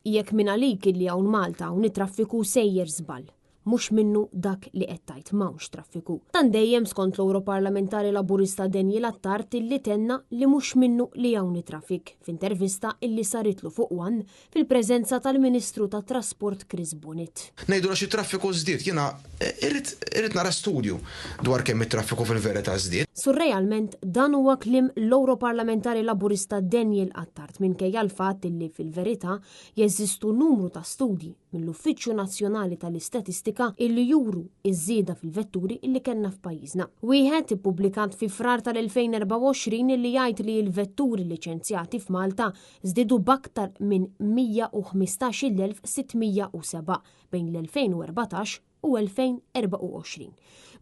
Jekk mingħalik illi hawn Malta hawn it-traffiku sejjer żball. Mhux minnu dak li qed tgħid m'hawnx traffiku. Dan dejjem skont l-Ewroparlamentari Laburista Daniel Attard illi tenna li mhux minnu li hawn it-traffic f'intervista illi saritlu fuq one fil-preżenza tal-Ministru tat-Trasport Chris Bonett. Ngħidu għax it-traffiku żdied, jiena irrid irrid nara studju dwar kemm it-traffiku fil-verità żdied. Surrealment dan huwa kliem l-Ewroparlamentari Laburista Daniel Attard minkejja l-fatt illi fil-verità jeżistu numru ta' studji mill-Uffiċċju Nazzjonali tal-Istatistika illi juru ż-żieda fil-vetturi illi kellna f'pajjiżna. Wieħed ippubblikat fi Frar tal-2024 illi jgħid li l-vetturi liċenzjati f'Malta żdiedu b'aktar minn 115,607 bejn l-2014 u 2024.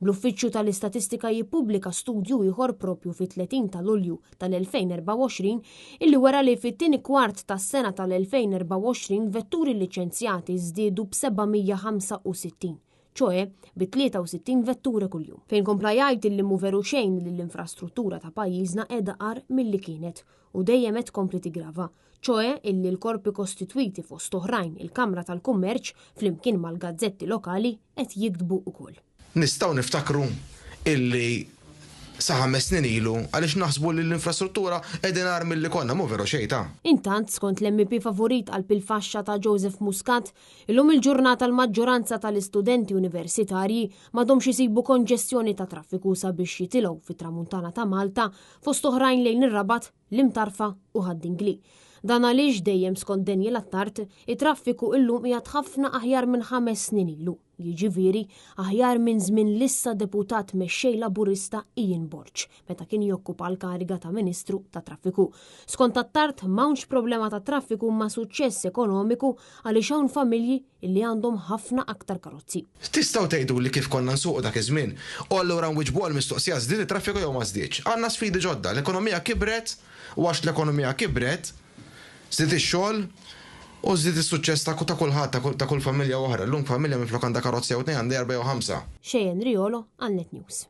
Bl-Uffiċċju tal-Istatistika jippubblika studju ieħor proprju fit-30 ta' Lulju tal-2024 illi wera li fit-tieni kwart tas-sena tal-2024 vetturi liċenzjati żdiedu b'765, ċoe bi 63 vettura kuljum. Fejn kompla jgħid illi mhu veru xejn li l-infrastruttura ta' pajjiżna qiegħda agħar milli kienet u dejjem qed tkompli tiggrava, ċoe illi l-korpi kostitwiti fost oħrajn il-Kamra tal-Kummerċ flimkien mal-gazzetti lokali qed jiktbu ukoll. Nistgħu niftakru illi sa ħames snin ilu għaliex naħsbu li l-infrastruttura qegħdin agħar milli konna, mhu veru xejn ta'. Intant, skont l-MEP favorit qalb il-faxxa ta' Joseph Muscat, illum il-ġurnata l-maġġoranza tal-istudenti universitarji m'għadhomx isibu konġestjoni ta' traffiku sabiex jitilgħu fit-Tramuntana ta' Malta fost oħrajn lejn ir-Rabat, l-Imtarfa u Ħad-Dingli. Dan għaliex, dejjem skont Daniel Attard, it-traffiku illum qiegħed ħafna aħjar minn ħames snin ilu, jiġifieri aħjar minn żmien l-issa Deputat Mexxej Laburista Ian Borg, meta kien jokkupa l-kariga ta' Ministru tat-Traffiku. Skont Attard, m'hawnx problema ta' traffiku imma suċċess ekonomiku għaliex hawn familji illi għandhom ħafna aktar karozzi. Tistgħu tgħiduli kif konna nsuqu dak iż-żmien? U allura nwiġbu għall-mistoqsija żdied it-traffiku jew ma żdiedx? Għandna sfidi ġodda, l-ekonomija kibret u għax l-ekonomija kibret, żdied ix-xogħol u żdied is-suċċess ta' ta' kulħadd, ta' kull familja oħra. Illum familja minflok għandha karozza jew tnejn għandha erbgħa jew ħamsa. Cheyenne Riolo għal Net News.